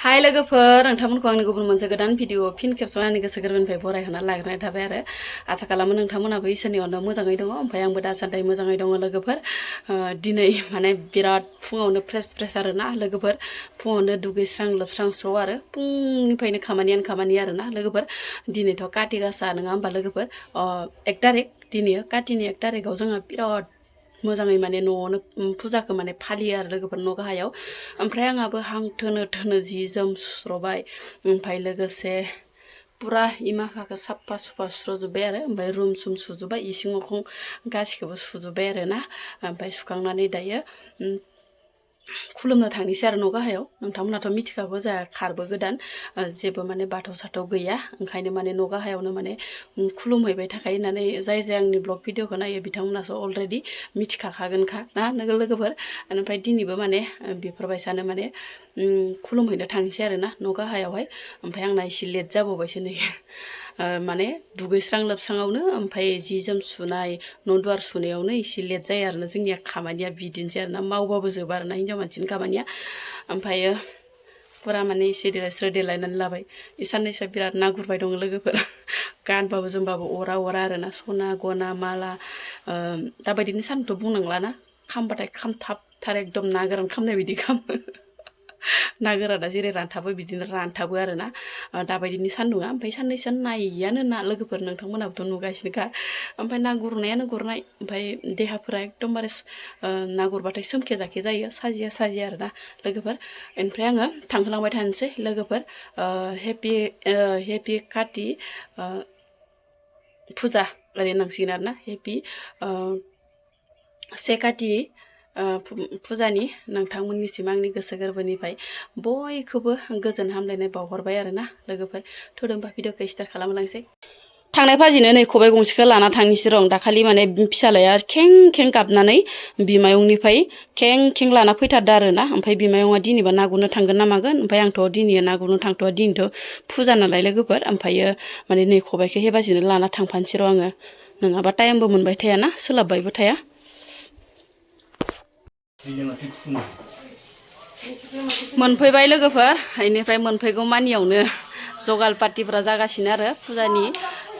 हाय लोगोफोर नोंथांमोनखौ आंनि गुबुन मोनसे गोदान भिडिअ फिन खेबस'नानै गोसो गोरबोनिफ्राय बरायहोना लाग्रोनाय थाबाय आरो आसा खालामो नोंथांमोनाबो इसोरनि अननायाव मोजाङै दङ ओमफ्राय आंबो दासान्दि मोजाङै दङ लोगोफोर दिनै माने बिराद फुङावनो फ्रेस आरोना लोगोफोर फुङावनो दुगैस्रां लोबस्रां स्र' आरो फुंनिफ्रायनो खामानि आरोना लोगोफोर दिनैथ' काति गासा नङा होमबा लोगोफोर 1 तारिख दिनै कातिनि 1 तारिखआव जोंहा बिराद मोजाङै माने न'आवनो फुजाखौ माने फालियो आरो लोगोफोर न' गाहायाव ओमफ्राय आंहाबो हां थोनो जि जोम सुस्रबाय ओमफ्राय लोगोसे पुरा इमाखाखौ साफा सुफा सुस्रजोब्बाय आरो ओमफ्राय रुम सुम सुजोब्बाय इसिं अखं गासिखौबो सुजोब्बाय आरो ना ओमफ्राय सुखांनानै दायो खुलुमनो थांनोसै आरो न' गाहायाव नोंथांमोनाथ' मिथिखागौ जोंहा खारबो गोदान जेबो माने बाथौ साथौ गैया ओंखायनो माने न' गाहायावनो माने खुलुमहैबाय थाखायो होननानै जाय आंनि ब्लग भिडिअखौ नायो बिथांमोनासो अलरेडि मिथिखागोनखा ना लोगोफोर ओमफ्राय दिनैबो माने बेफोरबायसानो माने खुलुमहैनो थांनोसै आरो ना न' गाहायावहाय ओमफ्राय आंना एसे लेट जाबावबायसो नै माने दुगैस्रां लोबस्राङावनो ओमफ्राय जि जोम सुनाय न' दुवार सुनायावनो एसे लेट जायो आरोना जोंनिया खामानिया बिदिनोसै आरोना मावबाबो जोबा आरोना हिन्जाव मानसिनि खामानिया ओमफ्रायो पुरा माने एसे देलायनानै लाबाय साननैसो बिराद ना गुरबाय दङ लोगोफोर गानबाबो जोमबाबो अरा आरोना सना गना माला दाबायदिनो सानथ' बुंनांलाना खामबाथाय खामथाबथार एकदम ना गोरान खामनाय बायदि खामो ना गोराना जेरै रानथाबो बिदिनो रानथाबो आरोना दाबायदिनि सान्दुङा ओमफ्राय साननैसो नायैयानो ना लोगोफोर नोंथांमोनाबोथ' नुगासिनोखा ओमफ्राय ना गुरनायानो गुरनाय ओमफ्राय देहाफोरा एकदमबारे ना गुरबाथाय सोमखे जाखे जायो साजिया आरोना लोगोफोर ओमफ्राय आङो थांहोलांबाय थानोसै लोगोफोर हेपि काति फुजा ओरै नांसिगोन आरोना हेपि 1 काति फुजानि नोंथांमोननिसिम आंनि गोसो गोरबोनिफ्राय बयखौबो गोजोन हामलायनाय बावहरबाय आरोना लोगोफोर थोदोंबा भिडिअखौ स्टार्ट खालामलांसै थांनाय फाजिनो नै खबाइ गंसेखौ लाना थांनोसै रं दाखालि माने फिसालाया खें गाबनानै बिमायंनिफ्राय खें लाना फैथारदो आरोना ओमफ्राय बिमायंआ दिनैबा ना गुरनो थांगोन ना मागोन ओमफ्राय आंथ' दिनै ना गुरनो थांथ'वा दिनैथ' फुजा नालाय लोगोफोर ओमफ्रायो माने नै खबाइखौ हेबाजिनो लाना थांफानोसै र' आङो नङाबा टाइमबो मोनबाय थायाना सोलाबबायबो थाया मोनफैबाय लोगोफोर बेनिफ्राय मोनफैगौ मानियावनो जगाल पार्टिफ्रा जागासिनो आरो फुजानि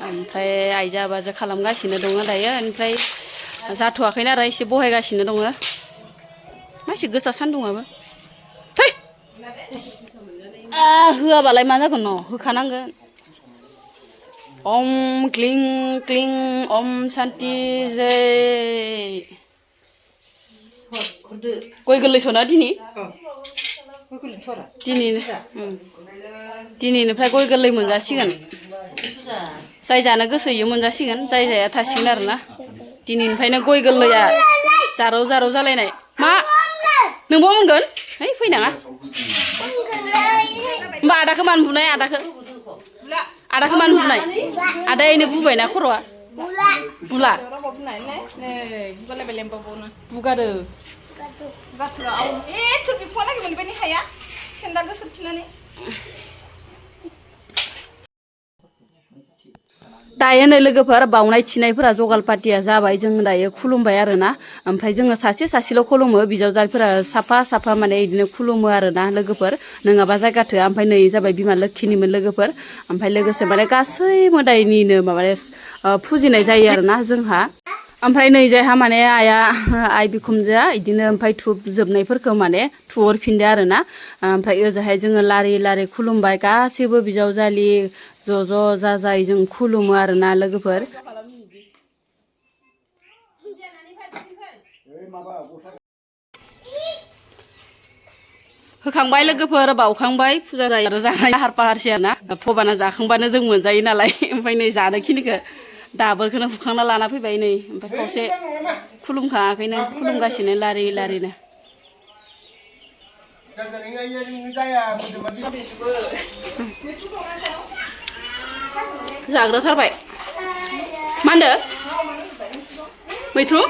ओमफ्राय आइजो आबाजो खालामगासिनो दङ दायो ओमफ्राय जाथ'वाखैनो आरो एसे बहायगासिनो दङ मासे गोसा सान्दुङाबो थै होआबालाय मा जागोन न' होखानांगोन ओम क्लिं ओम शान्ति जै गय गोरलै सना दिनैनिफ्राय गय गोरलै मोनजासिगोन जाय जानो गोसो इयो मोनजासिगोन जाय जाया थासिगोन आरोना दिनैनिफ्रायनो गय गोरलैया जारौ जालायनाय मा नोंबो मोनगोन है फैनाङा होमबा आदाखौ मानो बुनाय आदाखौ मानो बुनाय आदायैनो बुबायना खर'आ बुला बुगादो दायो नै लोगोफोर बावनाय थिनायफोरा जगाल पार्टिया जाबाय जों दायो खुलुमबाय आरोना ओमफ्राय जोङो सासेल' खुलुमो बिजावजालिफोरा साफा माने बिदिनो खुलुमो आरोना लोगोफोर नङाबा जायगा थोआ ओमफ्राय नै जाबाय बिमा लोखिनिमोन लोगोफोर ओमफ्राय लोगोसे माने गासै मोदायनिनो माबा फुजिनाय जायो आरोना जोंहा ओमफ्राय नै जायहा माने आइ बिखुमजोआ बिदिनो ओमफ्राय धुप जोबनायफोरखौ माने थुहरफिनदो आरोना ओमफ्राय ओजोंहाय जोङो लारि खुलुमबाय गासैबो बिजावजालि ज' जाजाय जों खुलुमो आरोना लोगोफोर होखांबाय लोगोफोर बावखांबाय फुजा जायो आरो जानाय लाहार फाहारसै आरोना फबाना जाखांबानो जों मोनजायो नालाय ओमफ्राय नै जानोखिनिखौ दाबोरखौनो हुखांना लाना फैबाय नै ओमफ्राय खावसे खुलुमखाङाखैनो खुलुमगासिनो लारिनो जाग्रोथारबाय मा होनदो मैथ्रु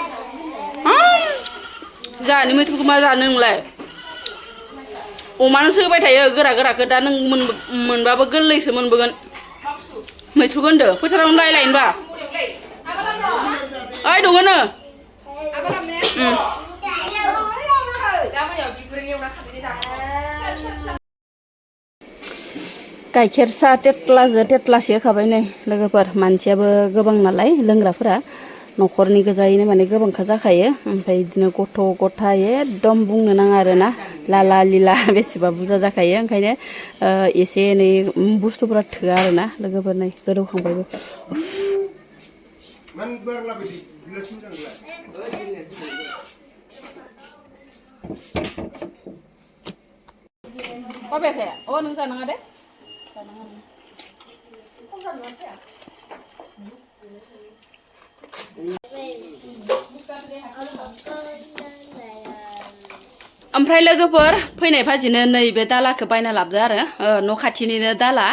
जाहानि मैथ्रुखौ मा जानो नोंलाय अमानोसो होबाय थायो गोराखौ दा नों मोनबाबो गोरलैसो मोनबोगोन मैथ्रुखौ होनदो फोथारावनो लायलायनोबा ओइ दङनो गाइखेर साहा तेतलासे होखाबाय नै लोगोफोर मानसियाबो गोबां नालाय लोंग्राफोरा न'खरनि गोजायैनो माने गोबांखा जाखायो ओमफ्राय बिदिनो गथ' गथाय एकदम बुंनो नाङा आरोना लाला लिला बेसेबा बुरजा जाखायो ओंखायनो एसे एनै बुस्थुफोरा थोआ आरोना लोगोफोर नै गोदौखांबायबो माबायासै नों जानाङा दे ओमफ्राय लोगोफोर फैनाय भाजिनो नैबे दालाखौ बायना लाबोदो आरो न' खाथिनिनो दाला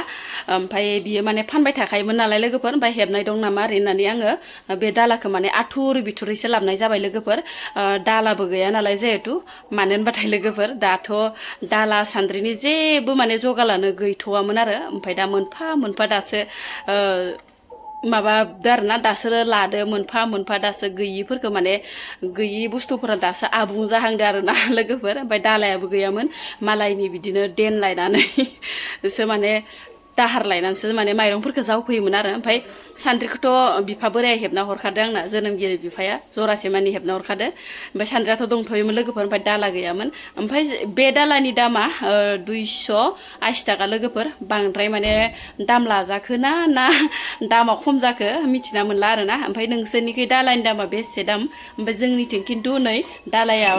ओमफ्राय बियो माने फानबाय थाखायोमोन नालाय लोगोफोर ओमफ्राय हेबनाय दं नामा ओरै होननानै आङो बे दालाखौ माने आथुर बिथुरैसो लाबोनाय जाबाय लोगोफोर दालाबो गैया नालाय जिहेथु मानो होनबाथाय लोगोफोर दाथ' दाला सान्द्रिनि जेबो माने जगालानो गैथ'वामोन आरो ओमफ्राय दा मोनफा मोनफा दासो माबादो आरोना दासो लादो मोनफा मोनफा दासो गैयिफोरखौ माने गैयि बुस्थुफोरा दासो आबुं जाहांदो आरोना लोगोफोर ओमफ्राय दालायाबो गैयामोन मालायनि बिदिनो देन लायनानैसो माने दाहार लायनानैसो माने माइरंफोरखौ जावफैयोमोन आरो ओमफ्राय सान्द्रिखौथ' बिफा बोराया हेबना हरखादों आंना जोनोमगिरि बिफाया जरासे मानि हेबना हरखादो ओमफ्राय सान्द्रियाथ' दंथ'योमोन लोगोफोर ओमफ्राय दाला गैयामोन ओमफ्राय बे दालानि दामा 280 थाखा लोगोफोर बांद्राय माने दाम लाजाखोना ना दामा खम जाखो मिथिना मोनला आरोना ओमफ्राय नोंसोरनिखै दालानि दामा बेसे दाम ओमफ्राय जोंनिथिं खिन्थु नै दालाया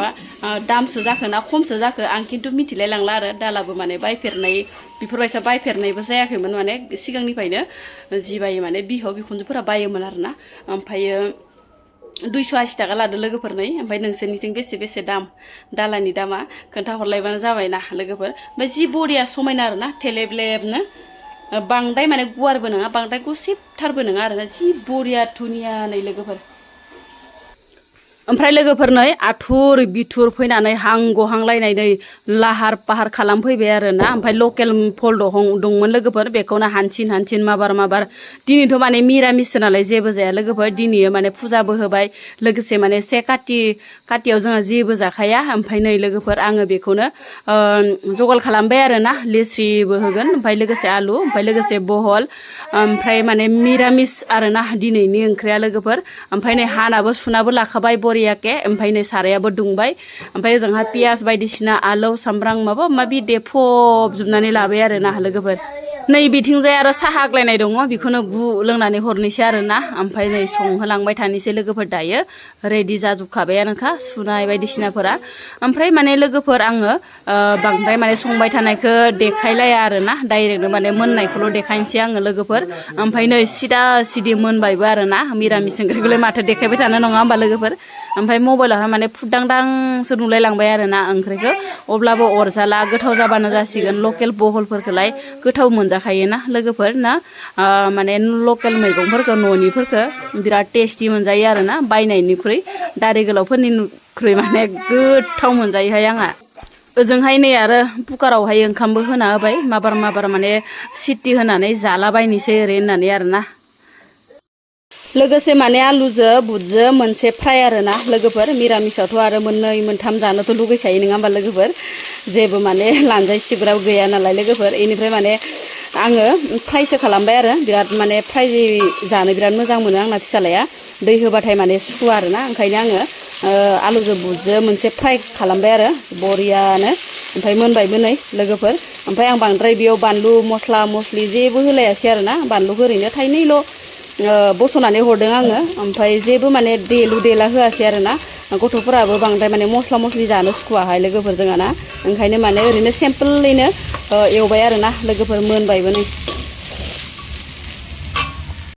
दामसो जाखो ना खमसो जाखो आं खिन्थु मिथिलाय लांला आरो दालाबो माने बायफेरनाय बेफोरबायसा बायफेरनायबो जायाखैमोन माने सिगांनिफ्रायनो जि बायो माने बिहाव बिखुनजोफोरा बायोमोन आरोना ओमफ्रायो 280 थाखा लादो लोगोफोरनै ओमफ्राय नोंसोरनिथिं बेसे दाम दालानि दामा खोन्थाहरलायबानो जाबायना लोगोफोर ओमफ्राय जि बरिया समायना आरोना थेलेबलेबनो बांद्राय माने गुवारबो नङा बांद्राय गुसेबथारबो नङा आरोना जि बरिया धुनिया नै लोगोफोर ओमफ्राय लोगोफोर नै आथुर बिथुर फैनानै हांगहांलायनाय नै लाहार फाहार खालामफैबाय आरोना ओमफ्राय लकेल फल दंमोन लोगोफोर बेखौनो हानसिन माबार दिनैथ' माने मिरामिससो नालाय जेबो जाया लोगोफोर दिनै माने फुजाबो होबाय लोगोसे माने से कातियाव जोंहा जेबो जाखाया ओमफ्राय नै लोगोफोर आङो बेखौनो जगाल खालामबाय आरोना लेस्रिबो होगोन ओमफ्राय लोगोसे आलु ओमफ्राय लोगोसे बहल ओमफ्राय माने मिरामिस आरोना दिनैनि ओंख्रिया लोगोफोर ओमफ्राय नै हानाबो सुनाबो लाखाबाय बरियाके ओमफ्राय नै सारायाबो दुंबाय ओमफ्राय ओजोंहा पियास बायदिसिना आलौ सामब्राम माबा माबि देफबजोबनानै लाबाय आरोना लोगोफोर नै बिथिंजाय आरो साहा आग्लायनाय दङ बेखौनो लोंनानै हरनोसै आरोना ओमफ्राय नै संहोलांबाय थानोसै लोगोफोर दायो रेडि जाजोबखाबायानोखा सुनाय बायदिसिनाफोरा ओमफ्राय माने लोगोफोर आङो बांद्राय माने संबाय थानायखौ देखायलाया आरोना डाइरेक्टनो माने मोननायखौल' देखायनोसै आङो लोगोफोर ओमफ्राय नै सिदा सिदि मोनबायबो आरोना मिरामिस ओंख्रिखौलाय माथो देखायबाय थानो नङा होमबा लोगोफोर ओमफ्राय मबाइलावहाय माने फुददांदांसो नुलायलांबाय आरोना ओंख्रिखौ अब्लाबो अरजाला गोथाव जाबानो जासिगोन लकेल बहलफोरखौलाय गोथाव मोनजाखायोना लोगोफोर ना माने लकेल मैगंफोरखौ न'निफोरखौ बिराद टेस्टि मोनजायो आरोना बायनायनिख्रुइ दारि गोलावफोरनिख्रुइ माने गोथाव मोनजायोहाय आंहा ओजोंहाय नै आरो कुकारावहाय ओंखामबो होना होबाय माबार माने सिटी होनानै जालाबायनोसै ओरै होननानै आरोना लोगोसे माने आलुजों बुटजों मोनसे फ्राय आरोना लोगोफोर मिरामिसावथ' आरो मोननै मोनथाम जानोथ' लुगैखायो नङा होमबा लोगोफोर जेबो माने लानजाय सिग्राबो गैया नालाय लोगोफोर बेनिफ्राय माने आङो फ्रायसो खालामबाय आरो बिराद माने फ्राय जानो बिराद मोजां मोनो आंना फिसालाया दै होबाथाय माने सुवा आरोना ओंखायनो आङो आलुजों बुटजों मोनसे फ्राय खालामबाय आरो बरियानो ओमफ्राय मोनबायबो नै लोगोफोर ओमफ्राय आं बांद्राय बेयाव बानलु मस्ला मस्लि जेबो होलायासै आरोना बानलुखौ ओरैनो थाइनैल' बस'नानै हरदों आङो ओमफ्राय जेबो माने देलु देला होआसै आरोना गथ'फोराबो बांद्राय माने मस्ला मस्लि जानो सुखुवाहाय लोगोफोर जोंहाना ओंखायनो माने ओरैनो सिम्पोलैनो एवबाय आरोना लोगोफोर मोनबायबो नै